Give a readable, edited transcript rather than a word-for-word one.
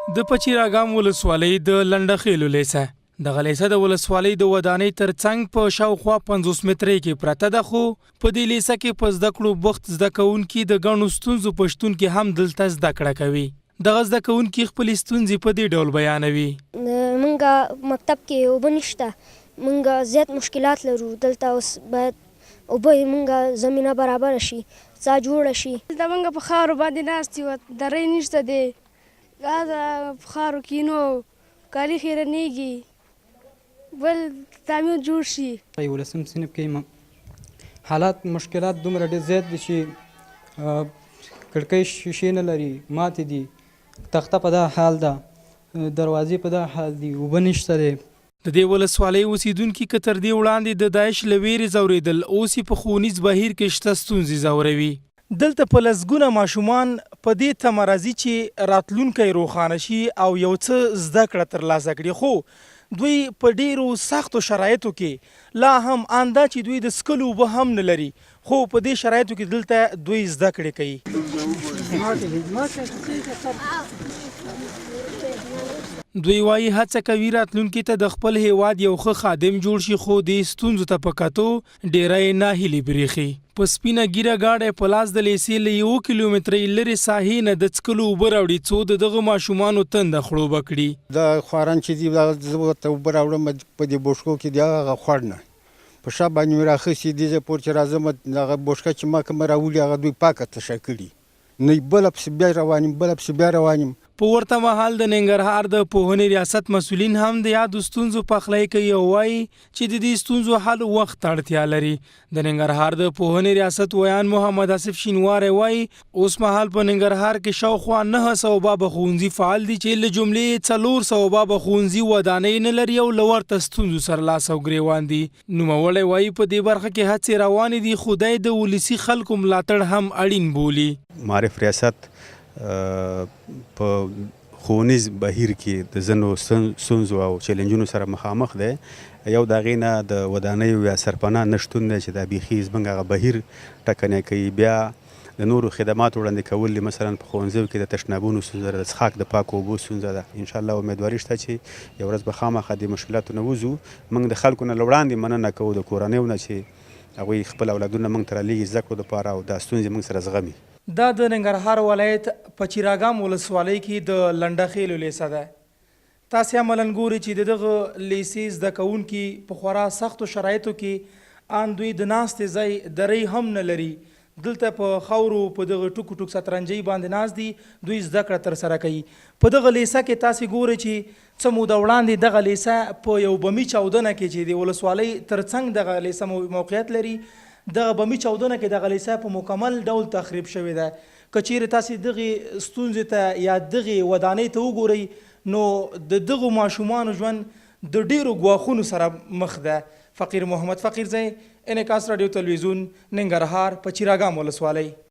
د پچیراګام ولسوالۍ د لنډخېلو لیسه. دغه لیسه د ولسوالۍ د ودانۍ تر څنګ په شاوخوا 50 مترۍ کې پرته ده، خو په دې لیسه کې په زده کړو بوخت زده کوونکي د ګڼو ستونزو په شتون کې هم دلته زده کړه کوي. دغه زده کوونکي خپلې ستونزې په دې ډول بیانوي. مونږ مکتب کې اوبه نشته، مونږ زیات مشکلات لرو دلته. اوس باید اوبه مونږ زمینه برابره شي، څاه جوړه شي. دلته مونږ په خاورو باندې ناست یو، درۍ نشته دی، دا په خاورو کینو، کالي خیرنېږي، بل تعمیر جوړ شي. یولسم صنف کې حالات مشکلات دومره ډېر زیات دي چې کړکۍ شیشې نه لري، ماتې دي، تخته په دا حال ده، دروازې په دا حال دي، اوبه نشته دی. د دې ولسوالۍ اوسېدونکي که تر دې وړاندې د داعش له وېرې ځورېدل، اوس یې په ښوونیز بهیر کې شته ستونزې ځوروي. دلته په لسګونه ماشومان په دې تمه راځي چې راتلونکی روښانه شي او یو څه زده کړه ترلاسه کړي، خو دوی په ډېرو سختو شرایطو کې لا هم، ان دا چې دوی د څښلو اوبه هم نه لري، خو په دې شرایطو کې دلته دوی زده کړې کوي. دوی وايي هڅه کوي راتلونکي ته د خپل هېواد یو ښه خادم جوړ شي، خو دې ستونزو ته په کتو ډېری یې ناهیلي برېښي. په سپینه ږیره ګاډی په لاس د لېسې له یوه کیلومترۍ لرې ساحې نه د څکلو اوبه راوړي څو د دغو ماشومانو تنده خړوبه کړي. دا خواران چې دي دا زه ورته اوبه راوړم په دې بوشکو کې د هغه خوړ نه په شا باندې مې راخیستي، دې ځای پورې چې راځم هغه بوشکه چې ما کومه راوړي هغه دوی پاکه تشه کړي. نه بله پسې بیا روان یم، بله پسې بیا روان یم. په ورته مهال د ننګرهار د پوهنې ریاست مسؤلین هم د یادو ستونزو پخلی کوي او وايي چې د دې ستونزو حل وخت ته اړتیا لري. د ننګرهار د پوهنې ریاست ویاند محمد آصف شینواری وايي، اوس مهال په ننګرهار کې شاوخوا 900 بابه ښوونځي فعال دي چې له جملې یې 400 بابه ښوونځي ودانۍ نه لري او له ورته ستونزو سره لاس او ګرېوان دي. نوموړی وايي، په دې برخه کې هڅې روانې دي، خو دی د ولسي خلکو ملاتړ هم اړین بولي. معارف ریاست په ښوونیز بهیر کې د ځینو ستونزو او چیلنجونو سره مخامخ دی. یو د هغې نه د ودانیو یا سرپناه نه شتون دی چې دا بیخي زموږ هغه بهیر ټکنی کوي. بیا د نورو خدماتو وړاندې کول دي، مثلا په ښوونځیو کې د تشنابونو ستونزه ده، د څښاک د پاکو اوبو ستونزه ده. ان شاء الله امیدواري شته چې یو ورځ به خامخا دې مشکلاتو نه وځو. موږ د خلکو نه له وړاندې مننه کوو، د کورنیو نه چې هغوی خپل اولادونه موږ ته رالیږي زده کړو لپاره او دا ستونزې موږ سره زغمي. دا د ننګرهار ولایت پچیراګام ولسوالۍ کې د لنډه خېلو لیسه ده. تاسې عملاً ګورئ چې د دغه لېسې زده کوونکي په خورا سختو شرایطو کې، آن دوی د ناستې ځای درۍ هم نه لري، دلته په خاورو په دغه ټوک ټوک سترنجۍ باندې ناست دي، دوی زده کړه ترسره کوي. په دغه لېسه کې تاسې ګورئ چې څه موده وړاندې دغه لېسه په یو بمي چاودنه کې چې د ولسوالۍ ترڅنګ دغه لېسه موقعیت لري، دغه بمي چاودنه کې دغه لېسه په مکمل ډول تخریب شوې ده. که چیرې تاسې دغې ستونزې ته یا دغې ودانۍ ته وګورئ نو د دغو ماشومانو ژوند د ډېرو ګواښونو سره مخ ده. فقیر محمد فقیرزی، انعکاس راډیو تلویزیون، ننګرهار، پچیراګام ولسوالۍ.